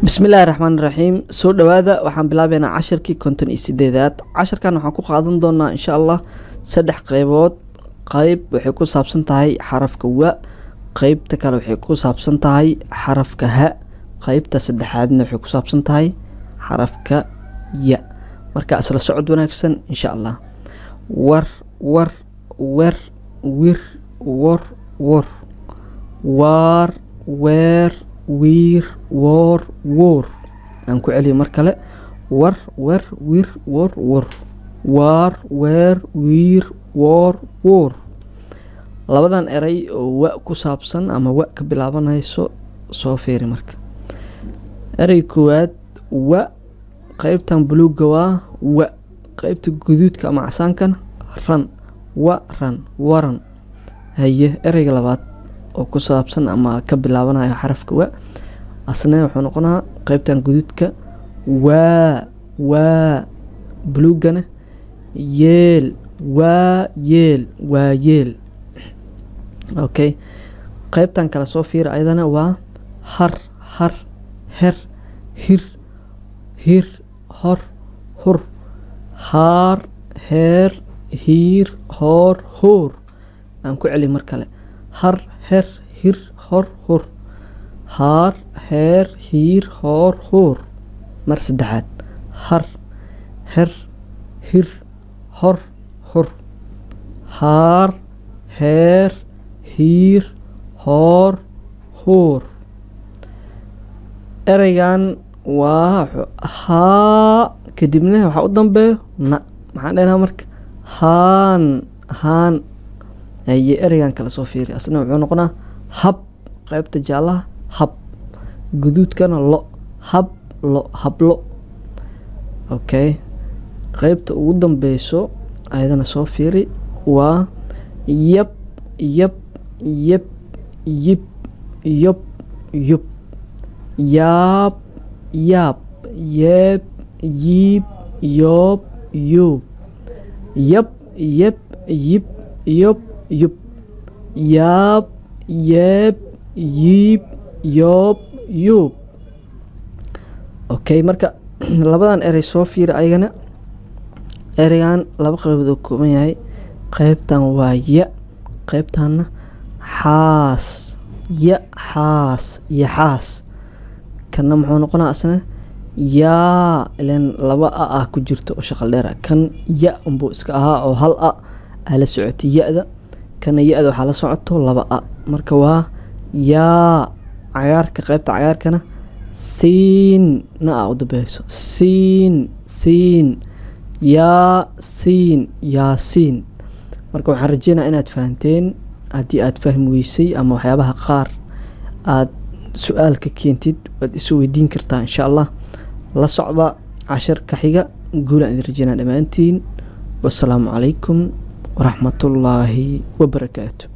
Bismillaahi raxmaani raxiim. Soo dhawaada. Waxaan bilaabeynaa cashirkii 58aad. Cashirkan waxaan ku qaadan doonaa, insha Allah, saddex qeybood. Qeyb waxay ku saabsan tahay xarafka wa, qeybta kale waxay ku saabsan tahay xarafka ha, qeybta saddexaadna waxay ku saabsan tahay xarafka ya. Marka isla socod wanaagsan, insha Allah. War, war, wer, wir, wor, wor. Waar, weer, wiir, woor, woor. Aan ku celiyo mar kale: war, wer, wir, wor, wor. Waar, weer, wiir, woor, woor. Labadan erey oo wa ku saabsan ama wa ka bilaabanayso soo fiiri. Marka erey koowaad wa, qeybtan buluugga waa wa, qeybta guduudka ama casaankana ran. Wa ran, waran. Haye, ereyga labaad oo ku saabsan ama ka bilaabanayo xarafka wa, asna wuxuu noqonaa qeybtan guduudka waa waa, buluugana yeel. Waa yeel, waa yeel. Okay, qeybtan kale soo fiira, ayadana waa har, har, her, hir, hir, hor, hur. Haar, heer, hiir, hoor, hoor. Aan ku celi mar kale: har, her, hir, hor, hur. Haar, heer, hiir, hoor, hoor. Mar saddexaad: har, her, hir, hor, hur. Haar, heer, hiir, hoor, hoor. Ereygan waa haa, kadibna waxaa u dambeeyo na. Maxaan dhehnaa marka? Haan, haan. Haye, ereygan kale soo fiiri, asna wuxuu noqonaa hab, qeybta jaalaha hab, guduudkana lo. Hab lo, hablo. Okay, qeybta ugu dambeyso ayadana soo fiiri, waa yab, yab, yeb, yib, yob, yub. Yaab, yaab, yeeb, yiib, yoob, yuub. Yab, yeb, yib, yob, yub. Yaab, yeeb, yiib, yoob, yuub. Okay, marka labadan erey soo fiiri ayagana. Ereygan laba qeybood oo kooban yahay: qeybtan waa ya, qeybtanna xaas. Ya xaas, yaxaas. Kanna muxuu noqonaa asna? Yaa, ilan laba a ah ku jirto oo shaqal dheer ah. Kan ya unbuu iska ahaa oo hal a aa la socotay ya-da. Kana ya-da waxaa la socoto laba a, marka waa yaa. Cagaarka, qeybta cagaarkana siin na a u dambeyso. Siin, siin. Yaa siin, yaasiin. Marka waxaan rajeynaya inaad fahanteen. Haddii aad fahmi weysay ama waxyaabaha qaar aad su-aal ka keentid, waad isu weydiin kartaa, insha Allah. La socda cashirka xiga. Guulaan idin rajeynaa dhammaantiin. Wasalaamu calaykum waraxmatullaahi wabarakaatu.